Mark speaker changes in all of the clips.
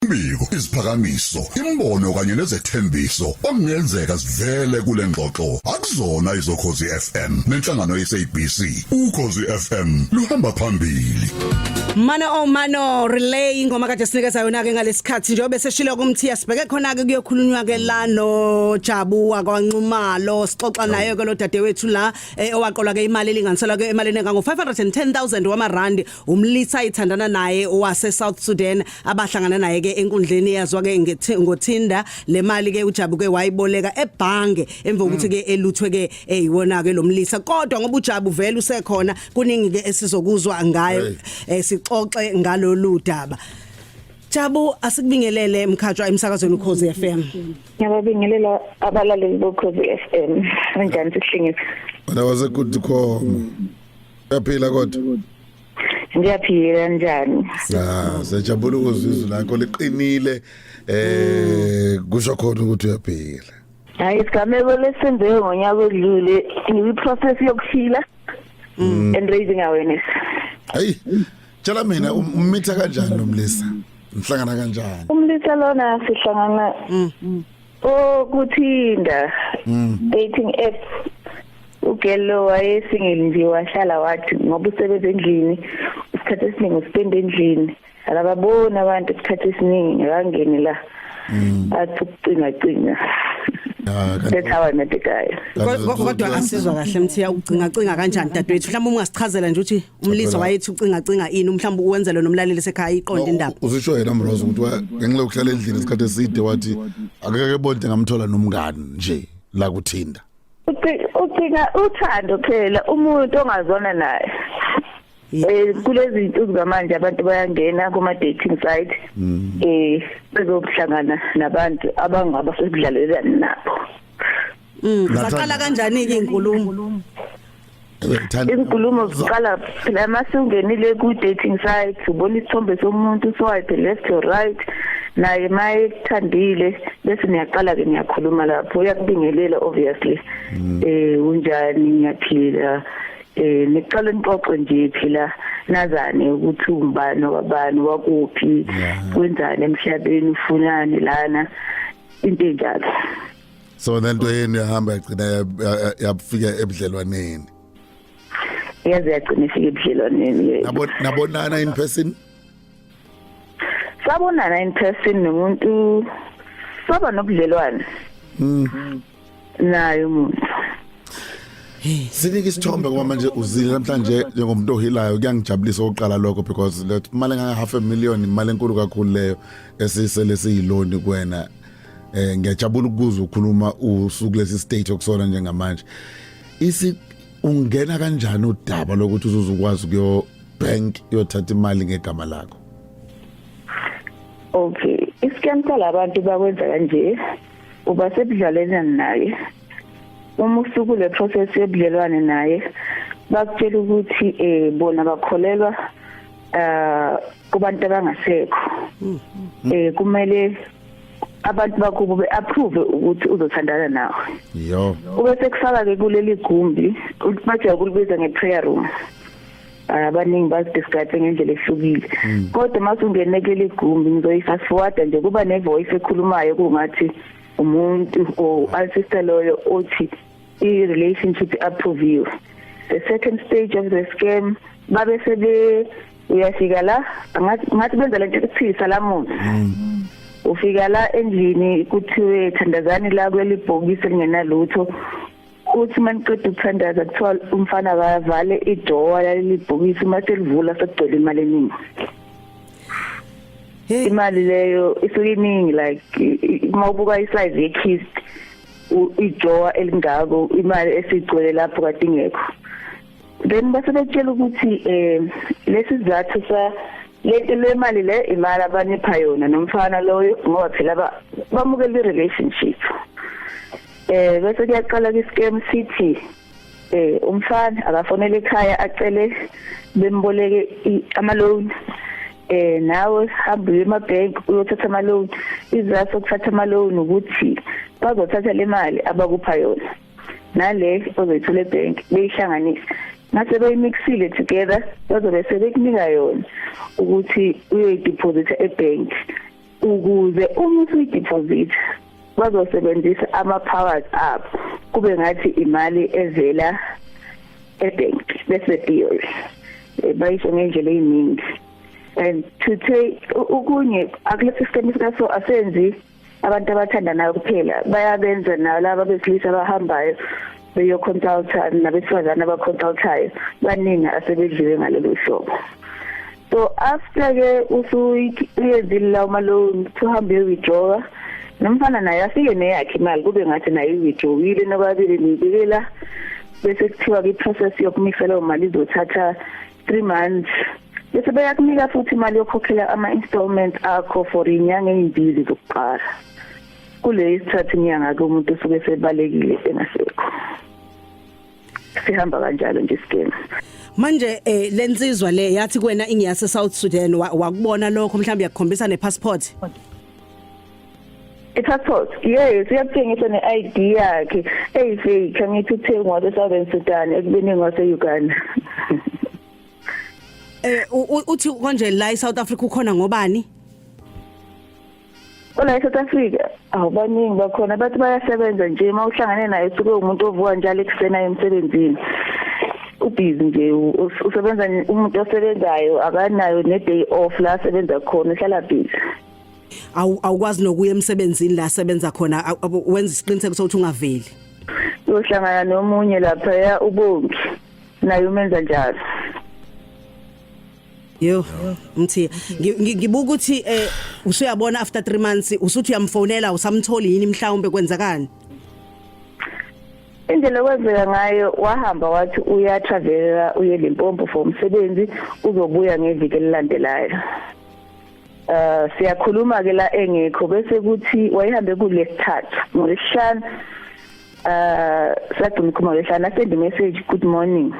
Speaker 1: Imibiko, iziphakamiso, imbono kanye nezethembiso okungenzeka sivele kule ngxoxo akuzona izokhozi FM nenhlangano yeSABC. Ukhozi FM luhamba phambili.
Speaker 2: Mano oh mano relay ingoma kade sinikeza yona ke ngalesikhathi njengoba seshilo kumthiya sibheke khona ke kuyokhulunywa ke la no Jabu wakwaNxumalo sixoxa naye ke lo dadewethu la owaqolwa ke imali elinganiselwa ke emalini engango 510,000 wamarandi umlisa ithandana naye owase South Sudan abahlangana naye ke enkundleni yazwa ke ngoTinder. Le mali ke uJabu ke wayiboleka ebhange emva kokuthi ke eluthwe ke eyiwona ke lomlisa, kodwa ngoba uJabu vele usekhona, kuningi ke esizokuzwa ngayo, sixoxe ngalolu daba. Jabu, asikubingelele mkhatshwa emsakazweni Ukhozi FM.
Speaker 3: Ngiyababingelela abalaleli boKhozi FM. Kanjani sihlengisa?
Speaker 4: Wena wasekuthi khoma. Uyaphila kodwa?
Speaker 3: Ngiyaphila, kanjani?
Speaker 4: Ah, siyajabula ukuzwa izwi lakho liqinile. Kusho khona ukuthi uyaphila.
Speaker 3: Hayi, isigameko lesenzeke ngonyaka odlule, ngiyi process yokuphila and raising awareness.
Speaker 4: Hayi. Tshela mina, ummitha kanjani nomlisa? Nihlangana kanjani?
Speaker 3: Umlisa lona sihlangana okuTinder, dating app. Ugelo wayesingle nje, wahlala wathi ngoba usebenza endlini, isikhathi esiningi uspend endlini, akababoni abantu isikhathi esiningi, akangeni la, athi ukucinga cinga.
Speaker 4: Ah,
Speaker 3: That's how I met the guy.
Speaker 2: Kodwa asizwa kahle mthiya, ucinga cinga kanjani dadewethu? Mhlawumbe ungasichazela nje ukuthi umlisa wayethi ucinga cinga ini, mhlawumbe uwenzele nomlaleli sekhaya iqonde indaba.
Speaker 4: Uzisho yena Mrozo ukuthi ngenxa yokuhlala endlini isikhathi eside wathi akeke ebonde ngamthola nomngani nje la kuTinder.
Speaker 3: Ucinga uthando phela, umuntu ongazona naye. Kulezi insuku zamanje abantu bayangena kuma dating site bezokuhlangana nabantu abangaba sekudlalelana nabo.
Speaker 2: Zaqala kanjani ke inkulumo?
Speaker 4: Thanda.
Speaker 3: Inkulumo ziqala phela mase ungenile ku dating site, ubona isithombe somuntu, swipe left or right, naye maye kuthandile, bese niyaqala ke niyakhuluma lapho, uyakubingelela obviously, "Unjani?" "Ngiyaphila." Niqala nixoxe nje phela, nazane ukuthi ungubani, wabani, wakuphi, wenzani emhlabeni, ufunani lana, into enjalo.
Speaker 4: So lento yenu yahamba yagcina yafika ebudlelwaneni?
Speaker 3: Yaze yagcina ifika ebudlelwaneni.
Speaker 4: Nabonana in person?
Speaker 3: Sabonana in person nomuntu, saba nobudlelwane naye umuntu.
Speaker 4: Sinike isithombe ngoba manje uzile namhlanje njengomuntu ohilayo, kuyangijabulisa oqala lokho because let imali engaka half a million, imali enkulu kakhulu leyo esisele siyiloni kuwena. Ngiyajabula ukuzwa ukhuluma usuku lesi state okusona njengamanje. Isi ungena kanjani udaba lokuthi uzuzukwazi kuyo bank yothatha imali ngegama lakho?
Speaker 3: Okay, iscam salabantu bakwenza kanje: uba sebudlalelana naye, uma usuku le process yobudlelwane naye, bakutshela ukuthi bona bakholelwa kubantu abangasekho, kumele abantu bakubo be-approve ukuthi uzothandana nawe. Ube sekufaka ke kuleli gumbi, bathi ukulibiza nge-prayer room, abaningi bazidescribe ngendlela ehlukile, kodwa mase ungene kuleli gumbi, ngizoyi-fast forward nje, kuba ne-voice ekhulumayo kungathi umuntu or ancestor loyo othi i-relationship approviwe. The second stage of the scam, babe sebe uyafika la, ngathi benza lento ekuthiwa isalamusi. Ufika la endlini, kuthiwe thandazani la kweli bhokisi elingenalutho. Uthi maniqeda ukuthandaza, kuthiwa umfana akavale idoor laleli bhokisi, uma selivula sekugcwele imali eningi. Imali leyo isuke iningi, like uma ubuka isize yekhist, idrawer elingako, imali esigcwele lapho kade ingekho. Then base betshela ukuthi lesi sizathu sa lento le mali le, imali abanipha yona nomfana loyo, ngoba phela bamukela i-relationship. Bese kuyaqala ke scam, sithi umfana akafonele ekhaya acele bemboleke ama loan, nawe hamba uye ema-bank uyothatha ama loan. Izathu sokuthatha ama loan ukuthi bazothatha le mali abakupha yona nale ozoyithola ebank, beyihlanganise, ngase beyimixile together, bazobe sebekunika yona ukuthi uyoyideposita ebank. Ukuze uma usuyideposit, bazosebenzisa ama-powers abo, kube ngathi imali evela ebank. That's the theory. Bayisho ngendlela eyiningi. And to take okunye, akule system sikaso asenzi abantu abathandanayo kuphela, bayabenza nalaba besilisa abahambayo beyoconsulta nabesifazane abaconsultayo. Baningi asebedliwe ngalolu hlobo. So after ke usuyenzile lawo ma-loan, uhambe uye-withdraw, nomfana naye afike neyakhe imali, kube ngathi naye i-withdrawile, nobabili nibikela, bese kuthiwa ke-process yokumisa leyo mali izothatha 3 months, bese bayakunika futhi imali yokukhokhela ama-installments akho for inyanga ey'mbili zokuqala. Kule isithathu inyanga ke, umuntu usuke sebalekile, engasekho. Sihamba kanjalo nje scam.
Speaker 2: Manje lensizwa le yathi kuwena ingiyase South Sudan, wakubona lokho? Mhlawumbe yakukhombisa nepassport?
Speaker 3: I-passport, yes, uyakutshengisa ne-ID yakhe eyi-fake. Angithi uthe ngwase Southern Sudan, ekubeni ngwase Uganda.
Speaker 2: Uthi konje la eSouth Africa ukhona ngobani?
Speaker 3: Ola eSouth Africa awubaningi bakhona, bathi bayasebenza nje. Uma uhlangane naye, usuke umuntu ovuka njalo ekuseni aye emsebenzini, ubhizi nje, usebenza, umuntu osebenzayo, akanayo ne-day off la asebenza khona, uhlala busy.
Speaker 2: Awukwazi nokuya emsebenzini la sebenza khona, wenza isiqiniseko sokuthi ungaveli.
Speaker 3: Uyohlangana nomunye lapha, uBongi, naye umenza njalo.
Speaker 2: Yo mthi, ngibuka ukuthi usuyabona after 3 months usuthi uyamfonela, usamtholi yini? Mhlawumbe kwenzakani?
Speaker 3: Indlela okwenzeka ngayo, wahamba wathi uyatravela, uye Limpopo for umsebenzi, uzobuya ngeviki elilandelayo. Siyakhuluma ke la engekho, bese kuthi wayehambe kulesithathu, ngolesihlanu. Sagcina ukukhuluma ngolesihlanu, asend message, "Good morning."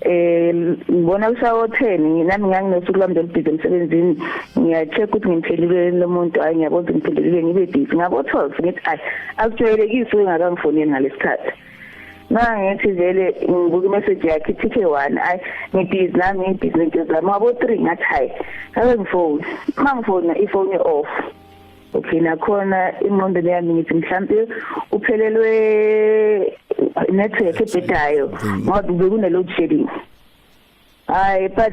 Speaker 3: Ngibona kushawo 10, nami nganginosuku lwami lolubhizi emsebenzini. Ngiyacheck ukuthi ngimphelile lo muntu, hayi, ngiyabona ukuthi ngiphelile, ngibe busy. Ngabo 12 ngithi, "Ayi, akujwayelekile engakangifoneli ngalesikhathi." Mangithi vele ngibuka imessage yakhe, ithike 1, ayi, ngibhizi nami, ngibhizi nento zami. Ngabo 3 ngathi, "Hayi, ake ngifone." Mangifona, ifone off. Okay, nakhona ingqondo yami ngithi mhlambe uphelelwe network ebhedayo ngoba bekune load shedding. Hayi, but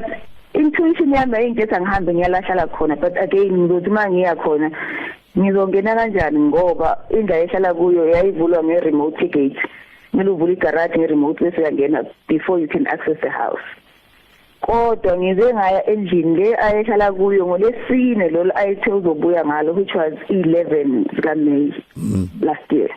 Speaker 3: intuition yami ayingithi angihambe ngiyalahlala khona, but again ngizothi uma ngiya khona ngizongena kanjani, ngoba indawo ehlala kuyo yayivulwa nge-remote gate, kumele uvule igarage nge-remote bese uyangena before you can access the house. Kodwa ngize ngaya endlini le ayehlala kuyo ngolesine lolo ayethe uzobuya ngalo, which was 11 zika May last year.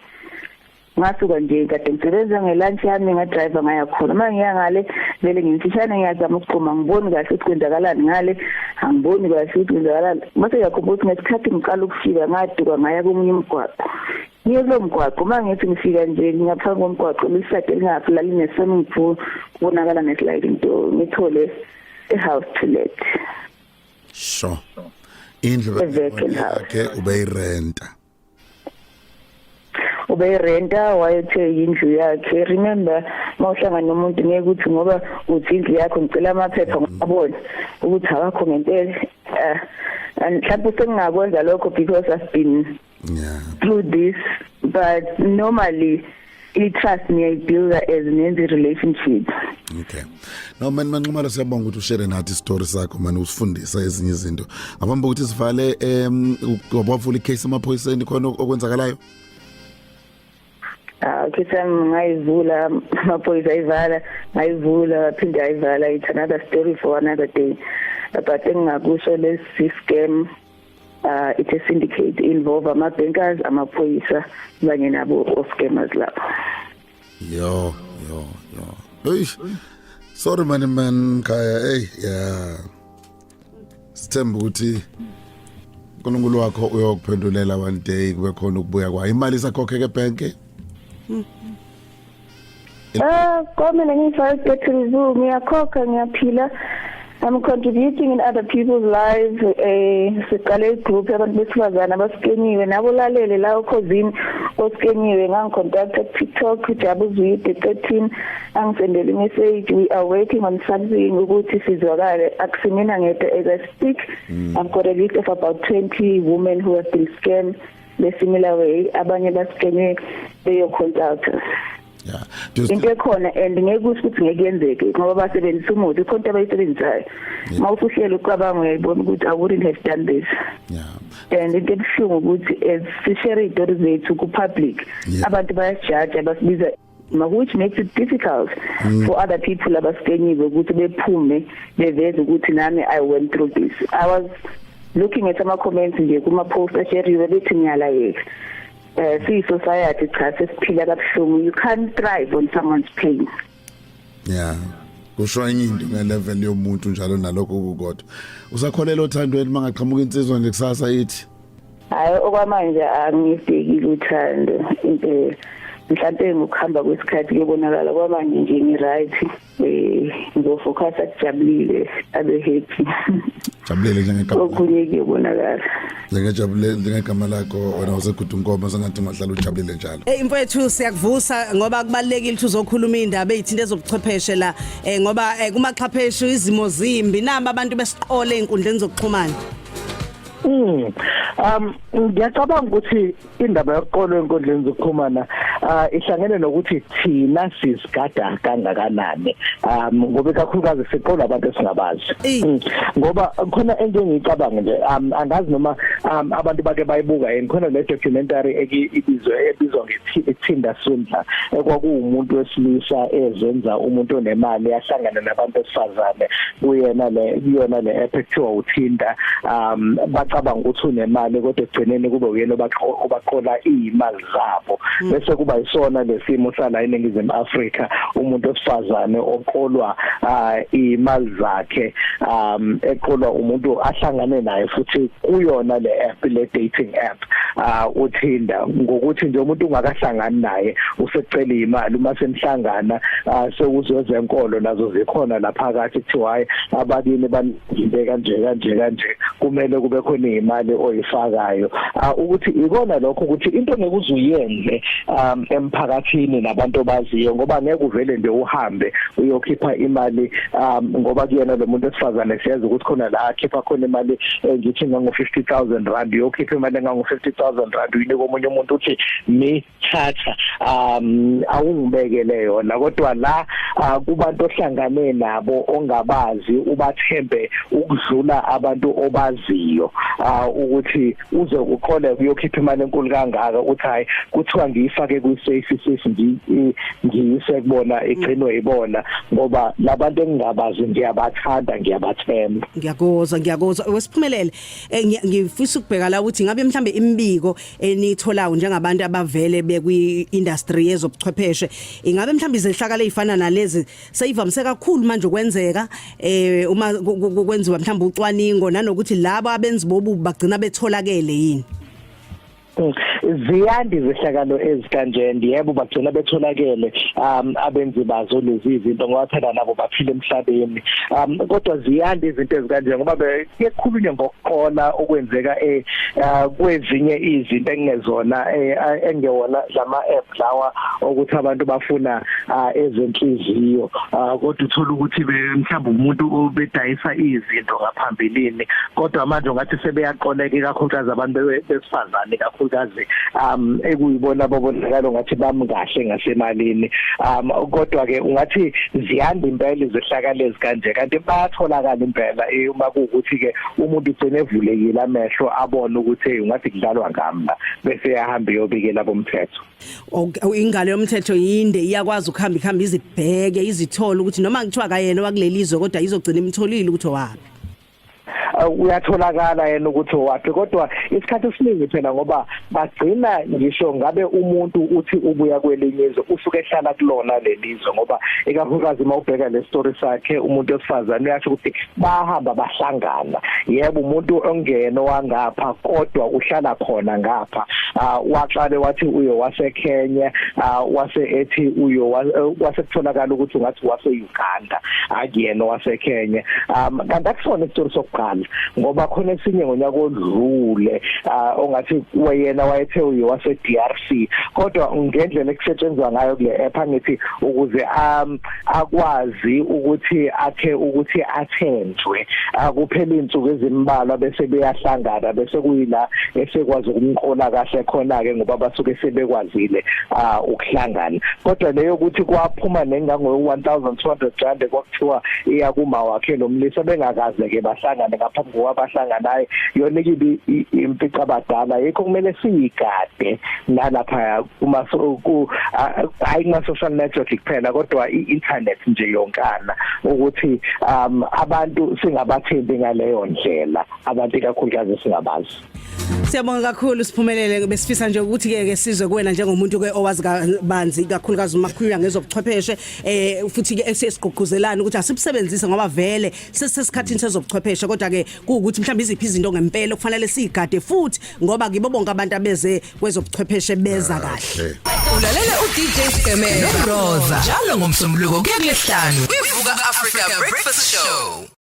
Speaker 3: Ngasuka nje, kade ngisebenza, ngelunch yami ngadrive ngaya khona. Uma ngiya ngale vele ngimfishane, ngiyazama ukugquma, ngiboni kahle ukuthi kwenzakalani ngale, angiboni kahle ukuthi kwenzakalani. Mase ngiyakhumbula ukuthi ngesikhathi ngiqala ukufika ngaduka ngaya komunye umgwaqo. Ngiye kulo mgwaqo, uma ngithi ngifika nje ngaphambi komgwaqo, lisade lingaphi la line-swimming pool, kubonakala ne-sliding door, ngithole i-house to let.
Speaker 4: Sure, indlu
Speaker 3: A vacant house.
Speaker 4: yakhe ubeyirenta?
Speaker 3: Ubeyirenta, wayethe indlu yakhe. Remember, mawuhlangana nomuntu, ngeke ukuthi ngoba uthi indlu yakho ngicela amaphepha ngabona ukuthi awakho ngempela. And mhlawumbe sengingakwenza lokho because I've been through this, but normally i-trust niyayibuilda as nenze relationship.
Speaker 4: Okay, no man, MaNxumalo, siyabonga ukuthi ushare nathi story sakho man, usifundisa ezinye izinto. Ngaphambi kokuthi sivale, wavula icase emaphoyiseni? Khona okwenzakalayo?
Speaker 3: Ah, okay, sami ngayivula, amaphoyisa ayivala, ngayivula, aphinde ayivala. It's another story for another day, but engingakusho, lesi scam, it's a syndicate involve ama bankers, amaphoyisa kanye nabo o scammers lapho.
Speaker 4: Yo yo yo, eish, sorry man, man khaya, hey, yeah, sithemba ukuthi uNkulunkulu wakho uyokuphendulela one day, kube khona ukubuya kwayo imali isakhokheka ebank.
Speaker 3: Ah, kwamina ngifake debt review, ngiyakhokha, ngiyaphila. I'm contributing in other people's lives. Siqale igroup yabantu besifazana abaskenyiwe nabo, lalele la ukhosini. Oskenyiwe ngangicontact ku-TikTok, Jabu Zwide 13, angisendele message. We are working on something ukuthi sizwakale. Akusimina ngedwa. As I speak, I've got a list of about 20 women who have been scammed the similar way. Abanye baskenywe beyo-consult.
Speaker 4: Yeah, just
Speaker 3: Into ekhona and ngeke kusho ukuthi ngeke yenzeke, ngoba basebenzisa umuthi, khona into abayisebenzisayo. Uma usuhleli ucabanga, uyayibona ukuthi I wouldn't have done this. And into ebuhlungu ukuthi as sishare iy'tori zethu ku-public, abantu bayasijaja, basibiza which makes it difficult for other people abaskenyiwe ukuthi bephume beveze ukuthi nami I went through this. I was looking at ama comments nje kuma post asheriwe, bethi ngiyalayeka. Siyi society, cha, sesiphila kabuhlungu. You can't thrive on someone's pain.
Speaker 4: Yeah, kusho enye into ngelevel yomuntu njalo nalokho kukodwa. Usakholela othandweni mangaqhamuka insizwa nje kusasa ithi?
Speaker 3: Hayi, okwamanje angibhekile uthando impela. Mhlawumbe ngokuhamba kwesikhathi kuyobonakala. Kwamanje nje ngi-right, ngizofocus akujabulile, abe happy.
Speaker 4: Jabulele njengegama.
Speaker 3: Okunye kuyobonakala.
Speaker 4: Njengejabulele njengegama lakho wena usegudu Nkomo, sengathi ungahlala ujabulile njalo.
Speaker 2: Hey mfowethu, siyakuvusa ngoba kubalekile ukuthi uzokhuluma indaba ezithinta ezobuchwepheshe la, ngoba kumaxhapheshu izimo zimbi, namba abantu besiqole einkundleni zokuxhumana.
Speaker 5: Ngiyacabanga ukuthi indaba yokuqolwa enkundleni zokuxhumana ihlangene nokuthi thina sizigada kangakanani, ngoba kakhulukazi siqola abantu esingabazi. Ngoba khona into engiyicabanga nje, angazi noma abantu bake bayibuka yini, khona le documentary ekibizwe ebizwa nge-Tinder Swindler, ekwakuwumuntu wesilisa ezenza umuntu onemali, yahlangana nabantu besifazane kuyena le kuyona le app ekuthiwa uTinder. Bacabanga ukuthi unemali, kodwa ekugcineni kube uyena obaqola izimali zabo. Bese kuba isona lesimo sala eNingizimu Afrika, umuntu osifazane oqolwa imali zakhe, eqolwa umuntu ahlangane naye futhi kuyona le app, le dating app uTinder, ngokuthi nje umuntu ungakahlangani naye usecela imali. Uma semhlangana, sekuzozenkolo nazo zikhona lapha phakathi, kuthiwa hayi, abakini baninde kanje kanje kanje, kumele kube khona imali oyifakayo. Ukuthi ikona lokho ukuthi into ngeke uzuyenze emphakathini nabantu obaziyo, ngoba ngeke uvele nje uhambe uyokhipha imali, ngoba kuyena lo muntu esifazane siyazi ukuthi khona la akhipha khona imali, ngithi ngango 50,000 rand, uyokhipha imali engango 50,000 rand uyinike omunye umuntu uthi mi thatha, awungibekele yona. Kodwa la kubantu ohlangane nabo ongabazi, ubathembe ukudlula abantu obaziyo, ukuthi uze uqole uyokhipha imali enkulu kangaka, uthi hayi, kuthiwa ngiyifake kwi-safe safe, ngiyise kubona, igcinwe ibona, ngoba labantu engingabazi ngiyabathanda, ngiyabathemba.
Speaker 2: Ngiyakuzwa, ngiyakuzwa, wesiphumelele. Ngifisa ukubheka la ukuthi ngabe mhlambe imibiko enitholayo njengabantu abavele bekwi industry yezobuchwepheshe, ingabe mhlambe izehlakalo ezifana nalezi seyivamise kakhulu manje ukwenzeka, uma kwenziwa mhlambe ucwaningo, nanokuthi labo abenzi bobubi bagcina betholakele yini?
Speaker 5: Ziyanda izehlakalo ezikanje, yebo, bagcina betholakele abenzi bazo lezi izinto, ngoba phela nabo baphila emhlabeni. Kodwa ziyanda izinto ezikanje, ngoba kuyekhulunywa ngokuqola okwenzeka kwezinye izinto engezona, engewona lama app lawa ukuthi abantu bafuna ezenhliziyo, kodwa uthola ukuthi mhlawumbe umuntu obedayisa izinto ngaphambilini, kodwa manje ngathi sebeyaqoleka, ikakhulukazi abantu besifazane, kakhulukazi ekuyibona babonakala ngathi bamkahle ngasemalini. Kodwa ke ungathi ziyanda impela izehlakalo ezikanje, kanti bayatholakala impela, uma kuwukuthi ke umuntu ugcine evulekile amehlo, abone ukuthi hey, ungathi kudlalwa ngami la, bese yahamba iyobikela bomthetho.
Speaker 2: Ingalo yomthetho yinde, iyakwazi ukuhamba ikhamba izibheke, izithole ukuthi noma kuthiwa kayena wakulelizwe, kodwa izogcina imtholile ukuthi owapi.
Speaker 5: Uyatholakala yena ukuthi owaphi, kodwa isikhathi esiningi phela ngoba bagcina ngisho ngabe umuntu uthi ubuya kwelinye izwe, usuke ehlala kulona lelizwe, ngoba ikakhulukazi uma ubheka le story sakhe umuntu wesifazane, uyasho ukuthi bahamba bahlangana, yebo, umuntu ongeno wangapha kodwa uhlala khona ngapha. Waqale wathi uyo waseKenya, wase ethi uyo wase kutholakala ukuthi ungathi wase Uganda, akuyena waseKenya. Kanti akusona isitori sokuqala. kuphela, ngoba khona esinye ngonyaka odlule ongathi wayena wayethe uyowase DRC, kodwa ngendlela ekusetshenzwa ngayo kule app, angithi ukuze akwazi ukuthi akhe ukuthi athenjwe, akuphela insuku ezimbalwa bese beyahlangana, bese kuyila esekwazi ukumqola kahle khona ke, ngoba basuke sebekwazile ukuhlangana. Kodwa leyo ukuthi kwaphuma nengango 1200 rand kwakuthiwa iya kuma wakhe lo mlisa, bengakaze ke bahlangane ngaphambi kokuba bahlangana, hayi, yona ikibi impicabadala. Yikho kumele siyigade nalapha kuma ku hayi kuma social network kuphela, kodwa i-internet nje yonkana, ukuthi abantu singabathembi ngaleyo ndlela, abantu ikakhulukazi singabazi.
Speaker 2: Siyabonga kakhulu, siphumelele. Besifisa nje ukuthi ke sizwe kuwena njengomuntu ke owazi kabanzi, kakhulukazi uma kukhulunywa ngezobuchwepheshe, futhi ke esisigqugquzelana ukuthi asibusebenzise, ngoba vele sesesikhathini sezobuchwepheshe, kodwa ke kuukuthi mhlawumbe iziphi izinto ngempela okufanele sigade futhi, ngoba kibo bonke abantu abeze kwezobuchwepheshe beza kahle.
Speaker 6: Ulalela uDJ Sgeme noRoza njalo ngoMsombuluko kuya kuLesihlanu kwivuka Africa Breakfast Show.